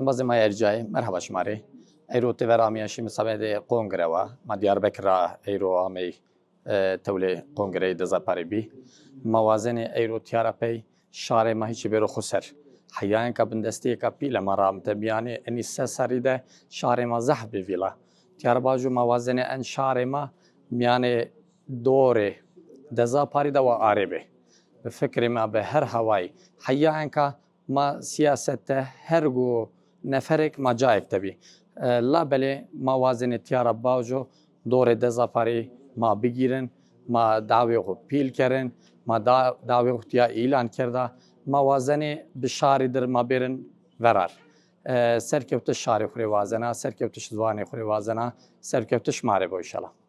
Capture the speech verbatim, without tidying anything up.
Embazê ma yê ercayê, merheba şima rê. Eyro têver amîya şîme semedê kongre wa. Ma Diyarbekir ra eyro amey, e, tewlê kongreyê Deza Parî bî. Ma wazenê eyro tîya ra pey şarê ma hîçî bêro xwu ser. Heya enka bindesteyêka pîle ma ramite mîyanê enî se serrî de şarê ma zehf bivîla. Tîya ra bajo ma wazenê en şarê ma mîyanê dorê Deza Parî de wa arê bê. Bi fikrê ma bi her hawayî. Heya enka ma sîyaset de hergu neferêk ma cayêk de bî. E, labelê ma wazenê tîya ra bajo dorê Deza Parî ma bigîrin, ma dawê xwu pîl kerin, ma da-, dawê xwu tîya îlan kerda. Ma wazenê bi şarî dir ma bêrin verar. E, serkewtiş şarê xwu rê wazena, serkewtiş ziwanê xwu rê wazena, serkewtiş ma rê bo înşallah.